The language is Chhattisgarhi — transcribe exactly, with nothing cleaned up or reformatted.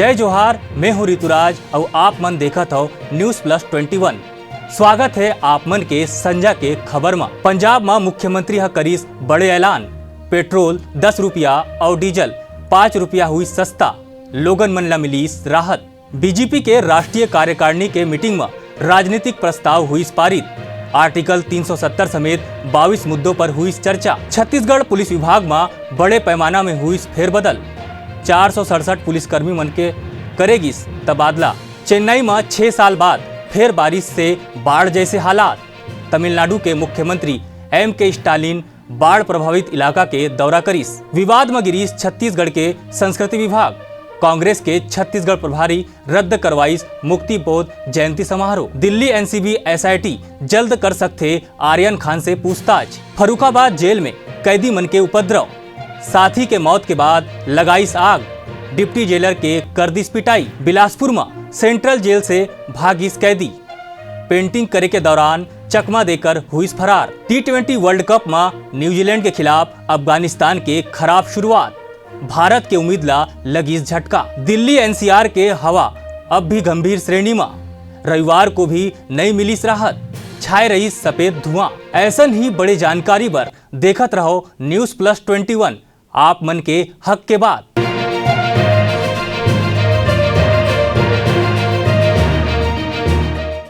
जय जोहार, मैं हूं ऋतुराज अउ आप मन देखत हव News Plus Twenty One। स्वागत हे आप मन के संझा के खबर म। पंजाब म मुख्यमंत्री ह करिस बड़े ऐलान, पेट्रोल दस रुपया अउ डीजल पाँच रुपया हुई सस्ता, लोगन मन ला मिलिस राहत। बीजेपी के राष्ट्रीय कार्यकारिणी के मीटिंग म राजनीतिक प्रस्ताव हुइस पारित। आर्टिकल तीन सौ सत्तर समेत बाईस मुद्दों पर हुइस चर्चा। छत्तीसगढ़ पुलिस विभाग म बड़े पैमाना में हुइस फेरबदल। चार सौ सड़सठ पुलिसकर्मी मन के करे गिस तबादला। चेन्नई म छह साल बाद फेर बारिश से बाढ़ जैसे हालात। तमिलनाडु के मुख्यमंत्री एम के स्टालिन बाढ़ प्रभावित इलाका के दौरा करिस। विवाद म गिरिस छत्तीसगढ़ के संस्कृति विभाग। कांग्रेस के छत्तीसगढ़ प्रभारी रद्द करवाइस मुक्ति बोध जयंती समारोह। दिल्ली एनसीबी एसआईटी जल्द कर सकथे आर्यन खान से पूछताछ। फर्रुखाबाद जेल में कैदी मन के उपद्रव, साथी के मौत के बाद लगाइस आग, डिप्टी जेलर के कर दिस पिटाई। बिलासपुर म सेंट्रल जेल से भागिस कैदी, पेंटिंग करे के दौरान चकमा देकर हुइस फरार। टी ट्वेंटी वर्ल्ड कप म न्यूजीलैंड के खिलाफ अफगानिस्तान के खराब शुरुआत, भारत के उम्मीद ला लगिस झटका। दिल्ली एनसीआर के हवा अब भी गंभीर श्रेणी म, रविवार को भी नई मिलिस राहत, छाए रहिस सफेद धुआं। ऐसन ही बड़े जानकारी बर देखत रहो News Plus Twenty One, आप मन के हक के बात।